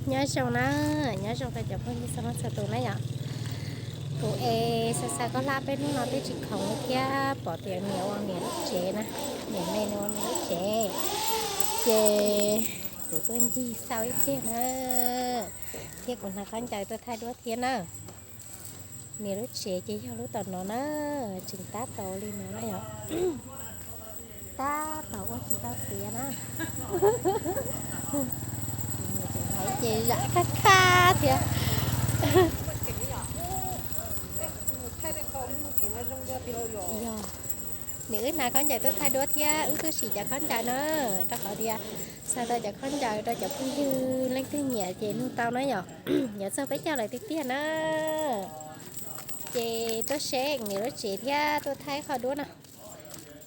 Nyob zoo na, nyob zoo rau cov phooj ywg txhua leej txhua tus na yom. Kuv es xa xa koj hlab peb hnub no twb tsis khoom li thiab pom tias niam ua niam lub tsev na, niam me nws ua nws lub tsev, ces kuv tuaj ncig xauj ib pliag na, thiab kuv hnav khaub ncaws tuaj thaij duab thiab na. Niam lub tsev ces yog lub tom no na, tseem tab tom li no na yom. Tab tom ua tsis tau tiav na. Ces zam khab khab thiab. Yog, niam wb hnav khaub ncaws tuaj thaij duab thiab wb tuaj sim cov khaub ncaws na, rau qhov tias xa tau cov khaub ncaws rau cov phooj ywg leej twg nyiam ces nug tau na yom. Yuav txog peb caug lawm tiag tiag na. Ces tuaj seb niam lub tsev thiab tuaj thaij qhov duab no.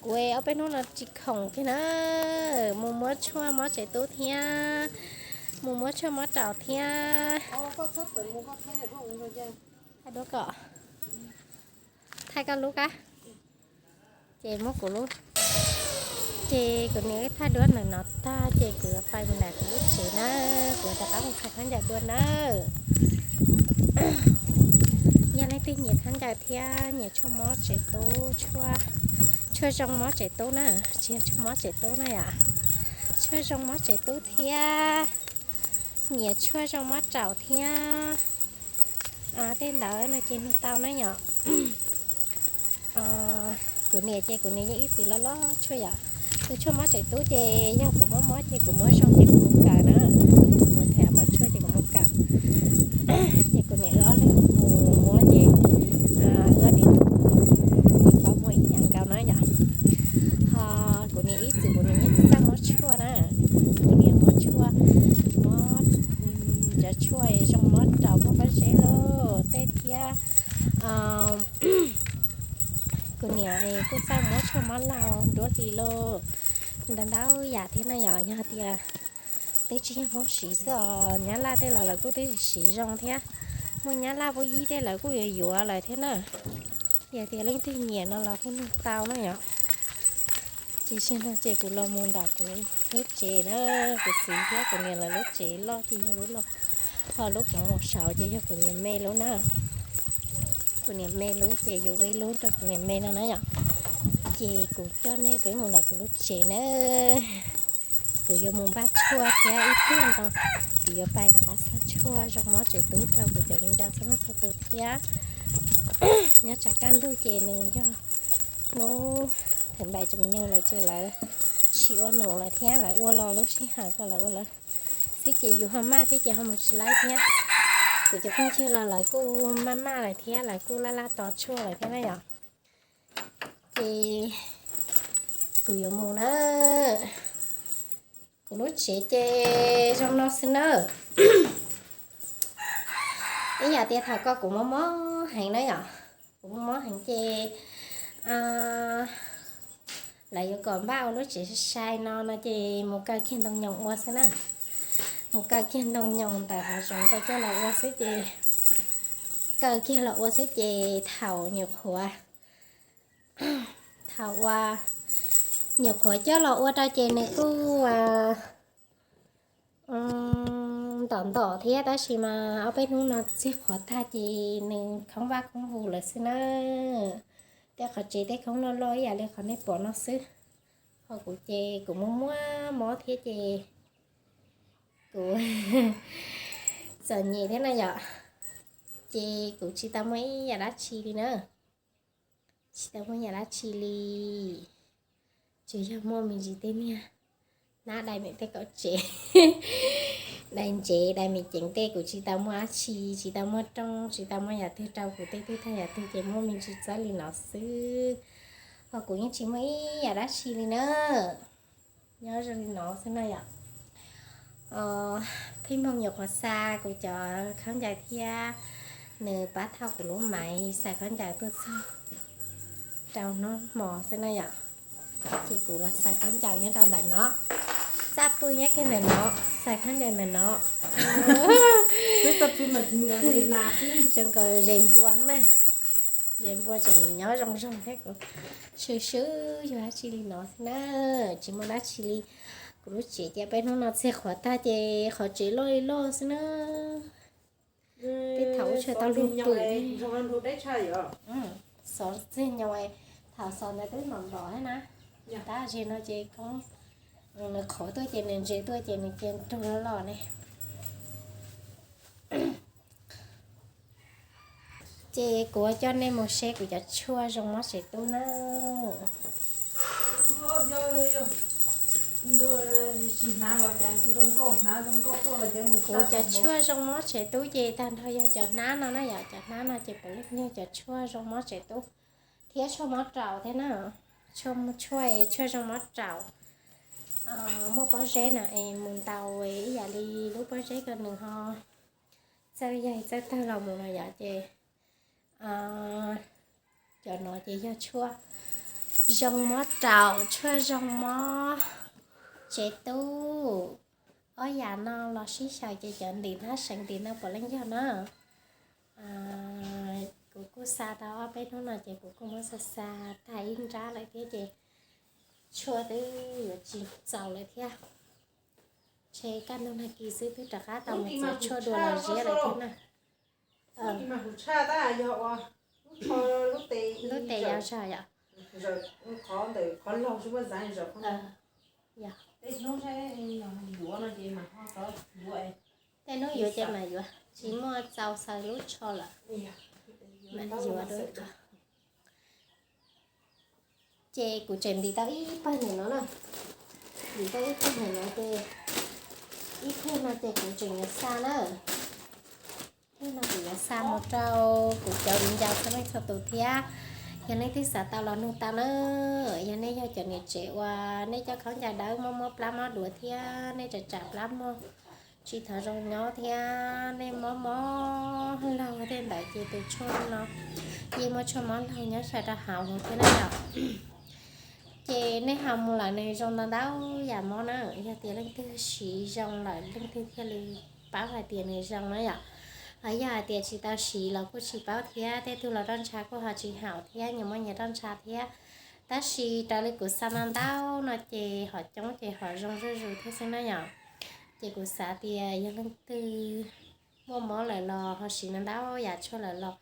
Kuv ob peb hnub no tsis khoom kiag na, mus muab tshuaj mob tsev tub thiab mus muab tshuaj mob raum thiab. Thaij duab kom, thaij koj lub kab. Ces muab kuv lub, ces kuv niam wb thaij duab ntawm no tag ces kuv yuav pais mus nram kuv lub tsev na, kuv rov qab mus thaij khaub ncaws dua nawb. Yog leej twg nyiam khaub ncaws thiab nyiam tshuaj mob tsev tub, tshuaj zoo mob tsev tub na, tsis yog tshuaj mob tsev tub na yom, tshuaj zoo mob tsev tub thiab nyiam tshuaj zoo mob raum thiab tej ntawd no ces nug tau na yom. Kuv niam ces kuv niam yeej ib txwm loj loj tshuaj yom. Tus tshuaj mob tsev tub ces yog kuv mob mob ces kuv muab zoo ces kuv mus kawm na, kuv mus tham pov tshuaj ces kuv mus kawm. Ces kuv niam wb ob leeg mus muab ces wb ob niam tub yeej paub muab ib yam nkaus na yom. Ho kuv niam ib txwm kuv niam yeej txawj mob tshuaj na, kuv niam mob tshuaj, mob cov tshuaj zoo mob raum mob pob zeb lauj tej thiab. Kuv niam kuj txawj muab tshuaj mob laug duab hli lauj, ntau ntau yam thiab na yom. Yog tias twb tsis yog Hmoob siv xwb os, Nyab Laj tej los lawv kuj twb siv zoo thiab, muaj Nyab Laj Pub Yib tej lawv kuj yuav yuav lawm thiab na. Yog tias leej twg nyiam no los kuj nug tau na yom. Ces zaum no ces kuv los mus nram kuv lub tsev na, kuv txiv thiab kuv niam lawv lub tsev loj ces yog lub no, ho lub kuv mus saud ces yog kuv niam me lub na. Kuv niam me lub ces yuav ua ib lub rau kuv niam me no na yom. Ces kuv coj nej peb mus nram kuv lub tsev na. Kuv yuav mus npaj tshuaj thiab ib pliag ntawd kuv yuav pais rov qab xa tshuaj zoo mob tsev tub rau kuv cov viv ncaus txhua leej txhua tus thiab. Nyob tsam kaj ntug ces nws yog hnub thawm npais tsoom nyeeg lawm ces lawv tsis ua num lawm thiab, lawv ua los lub sij hawm ko lawv ua lawv xwb ces yus ho maj thiab ces ho mus tsis laib thiab. Kuv cov phooj ywg los lawv kuj maj maj lawm thiab, lawv kuj laj laj tos tshuaj lawm thiab na yom. Ces kuv yuav mus na. Kuv lub tsev ces zoo no xwb na. Ib yam tias thaum ko kuv mob mob heev na yom, kuv mob mob heev ces lawv yuav kom npaj ua lub tsev sai sai no no ces mus kaw kiag ntoo nyoos ua xwb na. Mus kaw kiag ntoo nyoos ntawm hav zoov ko coj los ua xwb ces, kaw kiag los ua xwb ces thaum nyuam qhuav, thaum uas nyuam qhuav coj los ua rau ces nws kuj ntom ntom thiab, tab sis mas ob peb hnub no txiag qhuav tag ces nws khoob vaj khoob vus lawm xwb na. Tej qhov tsev tej khoob loj loj ib yam li qhov nej pom no xwb. Ho kuv ces kuv muaj muaj mob thiab ces kuv txom nyem thiab na yom. Ces kuv tsis tau muaj ib yam dab tsi li na. Tsis tau muaj yam dab tsi li, tsuas yog muaj me ntsis tej niag nab dai me tej kaum tsev, dai ntsev dai me ceev tej, kuv tsis tau muaj dab tsi, tsis tau muaj rooj, tsis tau muaj yam twg rau kuv tej twg tag yam twg ces muaj me ntsis txawb li no xwb. Ho kuv yeej tsis muaj ib yam dab tsi li na. Nyob zoo li no xwb na yom. Pheej Npoog nyuam qhuav xa kuv cov khaub ncaws thiab nws pab thauj kuv lub maiv xa khaub ncaws tuaj txog rau hnub hmo xwb na yom. Ces kuv los xa khaub ncaws nyob rau ntawm no, txaj pw nyob kiag ntawm no, xa khaub ncaws ntawm no. Zoo nkaus zes npua na, zes npua tseem nyob zoo zoo thiab, kuv swb swb yog dab tsi li no xwb na, tsis muaj dab tsi li. Kuv lub tsev ces peb hnub no txiag qhuav tag ces qhov tsev loj li loj xwb na. Tej thaum ua tshaj tau lug pw. Xov txiag nyo, thaum xov ntawd twb ntom ntom thiab na. Tab sis no ces koob nws qhuav tuaj ces nws ntse tuaj ces nws cia rug loj loj ne. Ces kuv coj nej mus saib kuv cov tshuaj zoo mob tsev tub na. Kuv cov tshuaj zoo mob tsev tub ces tag nrho yog cov hnab no na yom, cov hnab no ces puav leej yog cov tshuaj zoo mob tsev tub thiab tshuaj mob raum thiab na. Tshuaj, tshuaj, tshuaj zoo mob raum. Muaj pob zeb na es mus ntaus ib yam li lub pob zeb ko nws ho txawj yog txawj tawg los mus no yom ces cov no ces yog tshuaj zoo mob raum, tshuaj zoo mob tsev tub. Ob yam no los sib xyaw ces cov ntim hnab seev ntim no puav leej yog na. Kuv kuj xa tau ob peb hnub no ces kuv kuj muab xa xa tag ib nrab lawm thiab ces tshuaj twb yuav tsis txaus lawm thiab. Ntshe kaj ntug nag kis xwb twb rov qab tau mus txiav tshuaj dua los ziab lawm thiab na. Lub tes yog zog yom. Tej hnub yuav ces mam yuav, tsis muaj txaus xaws lub tsho lawm. Mam yuav dua. Ces kuv tseem ntim tau ib pawg ntawm no na. Ntim tau ib pawg ntawm no ces ib pliag no ces kuv tseem yuav xa na. Ib pliag no kuv yuav xa mus rau kuv cov viv ncaus txhua leej txhua tus thiab. Yog nej twb xav tau los nug tau na. Yog nej yog cov niam tsev uas nej coj khaub ncaws dawb mob mob plab mob duav thiab nej tsam tsam plab mog, tsis thov zoo nyob thiab nej mob mob laug tej ntawd ces tus tshuaj no yeej muaj tshuaj mob laug nyob sawv rau hauv thiab na yom. Ces nej haus mus lawm nws zoo ntau ntau yam mob na, yog tias leej twg siv zoo lawm leej twg thiaj li paub hais tias nws zoo na yom. Ho yog hais tias tsis tau siv los kuj tsis paub thiab, tej tug los roj ntsha kuj ho tsis haum thiab, nyias muaj nyias roj ntsha thiab. Tab sis raws li kuv xa ntau ntau no ces hom coob ces hom zoo zuj zus thiab xwb na yom. Ces kuv xav tias yog leej twg muaj mob lawm los ho siv ntau ntau yam tshuaj lawm los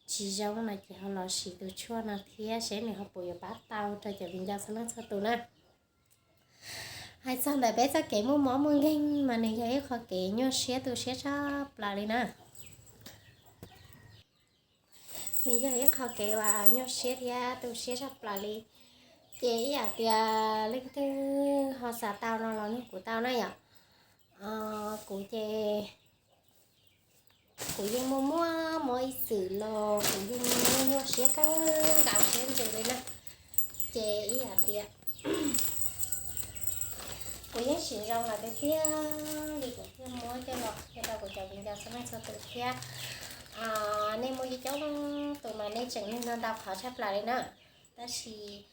tsis zoo no ces ho los siv tus tshuaj no thiab seb nws ho puas yuav pab tau rau cov viv ncaus txhua leej txhua tus na. Hais txog ntawm peb txoj kev muaj mob muaj nkeeg mas nws yog ib qho kev nyuaj siab tu siab tshaj plaws li na. Nws yog ib qho kev uas nyuaj siab thiab tu siab tshaj plaws li. Ces ib yam tias leej twg ho xav tau no los nug kuv tau na yom. Kuv ces kuv yeej muaj muaj mob ib txwm los kuv yeej nyuaj siab kawg nkaus siab ntsws li na. Ces ib yam tias kuv yeej siv zoo lawm tiag tiag li kuv thiaj muab coj los qhia rau kuv cov viv ncaus txhua leej txhua tus thiab. Nej muaj ib coob tus mas nej tseem nug ntau ntau qhov tshaj plaws li na. Tab sis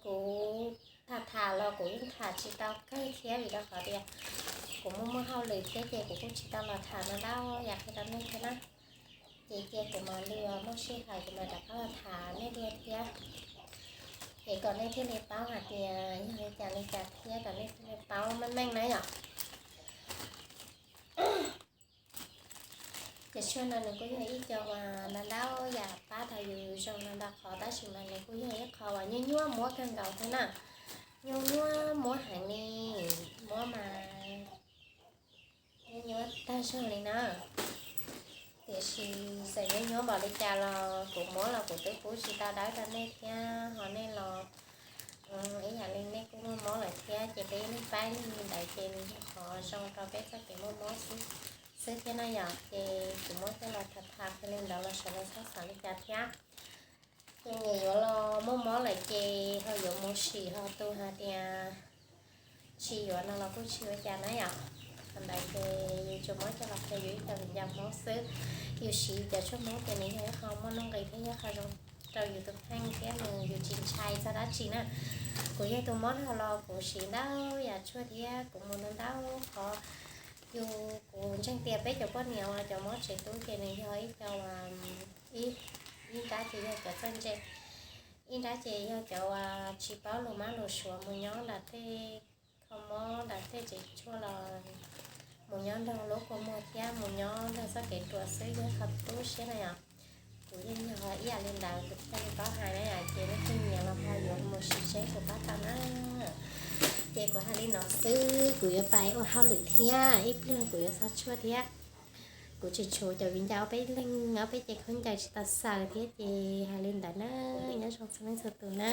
kuv tham tham los kuv yeej tham tsis tau kawg thiab vim rau qhov tias kuv muaj muaj hauj lwm thiab ces kuv kuj tsis tau los tham ntau ntau yam qhia rau nej thiab na. Ces cia kuv mam li muaj sij hawm kuv mam rov qab los tham nej dua thiab. Es kom nej thiaj li paub hais tias yog li cas li cas thiab kom nej thiaj li paub meej meej na yom. Ces tshuaj no nws kuj yog ib co uas ntau ntau yam pab tau yus zoo ntau ntau qhov tab sis mas nws kuj yog ib qho uas nyuaj nyuaj muab kawg nkaus thiab na. Nyuaj nyuaj muab heev li, muab mas nyuaj nyuaj tag zog li na. Tiam sis txawm nyuaj nyuaj npaum li cas los kuv muab los kuv twb pub tsis tau dawb rau nej thiab ho nej los ib yam li nej kuj muaj mob lawm thiab ces peb ib leeg pab ib leeg li ntawd ces nws yog qhov zoo rau peb txoj kev muaj mob xwb xwb thiab na yom. Ces kuv muab coj los tham tham qhia li ntawd los sawv daws txhob xav li cas thiab. Tus nyiam yuav los muaj mob lawm ces ho yuav mus sim ho tus hais tias tsis yuav no los kuj tsis ua cas na yom. Qhov ntawd ces yus tsuas muab coj los qhia yus ib co viv ncaus Hmoob xwb. Yus siv cov tshuaj Hmoob ces nws yog ib qho muaj nuj nqis thiab yog qho zoo rau yus tus kheej thiab nws yus tsis ntshai txog dab tsi na. Kuv yog tus mob dhau los kuv siv ntau yam tshuaj thiab kuv mus ntau ntau qhov. Yus, kuv ntseeg tias peb cov poj niam uas cov mob tsev tub ces nws yog ib co uas ib nrab ces yog cov txawj ntse, ib nrab ces yog cov uas tsis paub lus mab lus suav mus nyob nram tej Mob ntawm tej tsev tshuaj los mus nyob nrog lub kua muag thiab mus nyob nrog txoj kev ruam xwb yog qhov tu siab no yom. Kuv yeej yog ib yam li ntawd, kuv thiaj li paub hais na yom, ces leej twg nyiam los ho yuav mus sim seb puas pab tau na. Ces kuv hais li no xwb, kuv yuav pais ua hauj lwm thiab, ib pliag kuv yuav xa tshuaj thiab. Kuv tseem tshuav cov viv ncaus ob peb leeg, ob peb cev khaub ncaws tsis tau xaws thiab, ces hais li ntawd na, nyob zoo txhua leej txhua tus na.